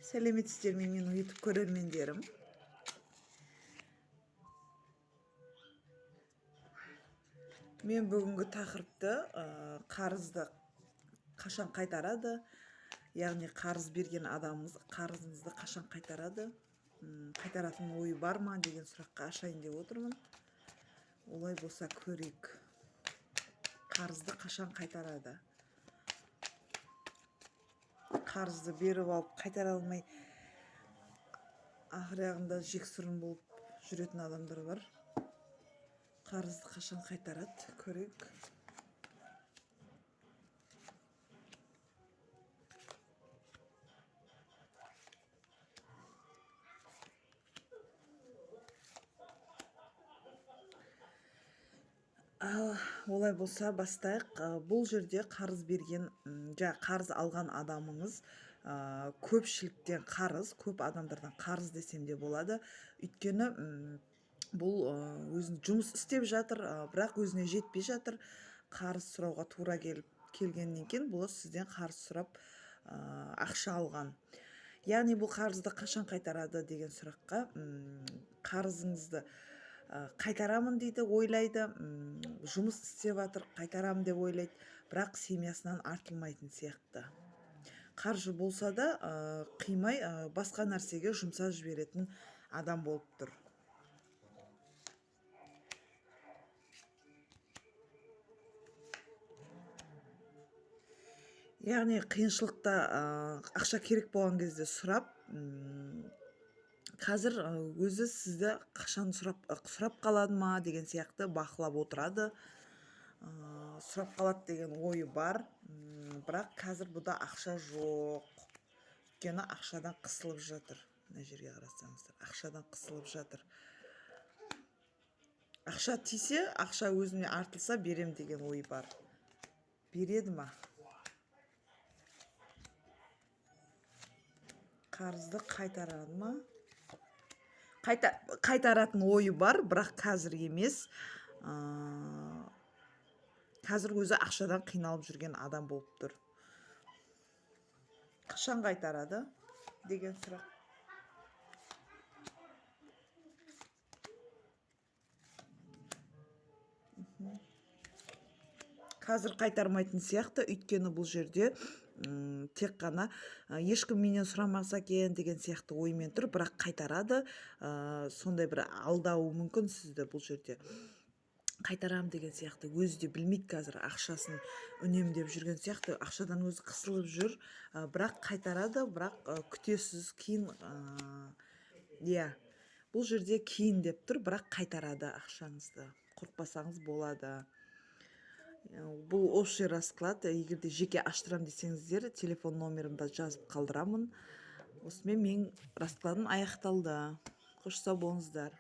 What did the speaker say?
Сәлеметсіздер ме, менің YouTube көрермендерім? Мен бүгінгі тақырыпты қарызды қашан қайтарады, яғни қарыз берген адамымыз қарызыңызды қашан қайтарады, қайтаратын ойы бар ма деген сұраққа ашайын деп отырмын. Олай болса көрейік. Қарызды қашан қайтарады? Қарызды беріп алып қайтара алмай ақыр аяғында жексұрын болып жүретін адамдар бар. Қарызды қашан қайтарады? Көрейік. Ал олай болса бастайық. Бұл жерде қарыз берген, қарыз алған адамыңыз, көпшіліктен қарыз, көп адамдардан қарыз десем де болады. Өйткені, бұл өзін жұмыс істеп жатыр, бірақ өзіне жетпей жатыр. Қарыз сұрауға тура келгеннен кейін бұл сізден қарыз сұрап, ақша алған. Яғни бұл қарызды қашан қайтарады деген сұраққа, қарызыңызды қайтарамын дейді, ойлайды, жұмыс істеп жатыр, қайтарамын деп ойлайды, бірақ семьясынан артылмайтын сияқты. Қаржы болса да, қимай, басқа нәрсеге жұмсап жіберетін адам болып тұр. Яғни қиыншылықта, ақша керек болған кезде сұрап, қазір, өзі сізді қашан сұрап қалады ма деген сияқты бақылап отырады. Сұрап қалады деген ойы бар, бірақ қазір бұда ақша жоқ. Өйткені ақшадан қысылып жатыр. Мына жерге қарасаңыздар, ақшадан қысылып жатыр. Ақша тисе, ақша өзіме артылса берем деген ой бар. Береді ма? Қарызды қайтарады ма? Қайтаратын ойы бар, бірақ қазір емес. Қазір өзі ақшадан қиналып жүрген адам болып тұр. Қашан қайтарады деген сұрақ. Қазір қайтармайтын сияқты, өйткені бұл жерде, тек қана, ешкім менен сұрамаса екен деген сияқты оймен тұр, бірақ қайтарады. Сондай бір алдауы мүмкін сізді бұл жерде. Қайтарам деген сияқты, өзі де білмейді қазір, ақшасын үнемдеп жүрген сияқты, ақшадан өзі қысылып жүр, бірақ қайтарады, бірақ, күтесіз кейін, иә, бұл жерде кейін деп тұр, бірақ қайтарады ақшаңызды, қорықпасаңыз болады. Бұл общий расклад, егер де жеке аштырам десеңіздер, телефон номерімді жазып қалдырамын. Осымен менің раскладым аяқталды. Қош сау болыңыздар.